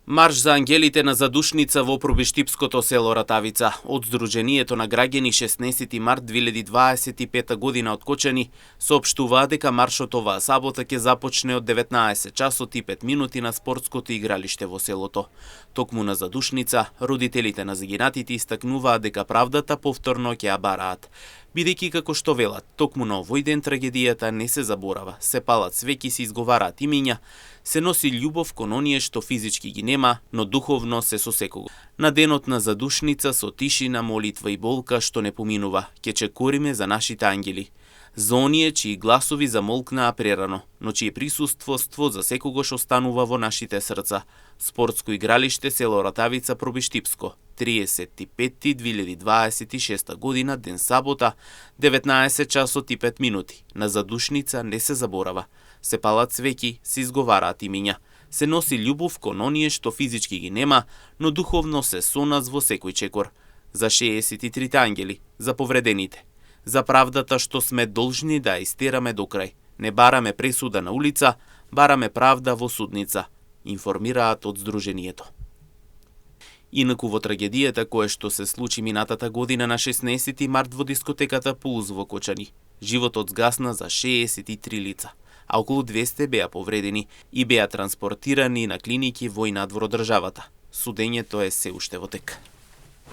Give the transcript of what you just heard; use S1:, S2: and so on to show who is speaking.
S1: Марш за ангелите на задушница во пробиштипското село Ратавица. Од Сдруженијето на граѓани 16 март 2025 година од Кочани соопштуваа дека маршот оваа сабота ќе започне од 19 часот и 5 минути на спортското игралиште во селото. Токму на задушница, родителите на загинатите истакнуваат дека правдата повторно ќе ја бараат. Бидејќи како што велат, токму на овој ден трагедијата не се заборава, се палат свеќи, се изговараат имиња, се носи љубов кон оние што физички ги нема, но духовно се со секого. На денот на задушница со тишина, молитва и болка што не поминува, ќе чекориме за нашите ангели. За оние чии гласови замолкнаа прерано, но чие присуство за секогаш останува во нашите срца. Спортско игралиште село Ратавица Пробиштипско, 35.2026 година, ден сабота, 19 часот и 5 минути. На задушница не се заборава. Се палат свеќи, се изговараат имиња. Се носи љубов кон оние што физички ги нема, но духовно се со нас во секој чекор. За 63 ангели, за повредените. За правдата што сме должни да истераме до крај. Не бараме пресуда на улица, бараме правда во судница, информираат од Сдруженијето. Инаку во трагедијата која што се случи минатата година на 16 март во дискотеката Пулз во Кочани, животот згасна за 63 лица, а околу 200 беа повредени и беа транспортирани на клиники во и надвор од државата. Судењето е се уште во тек.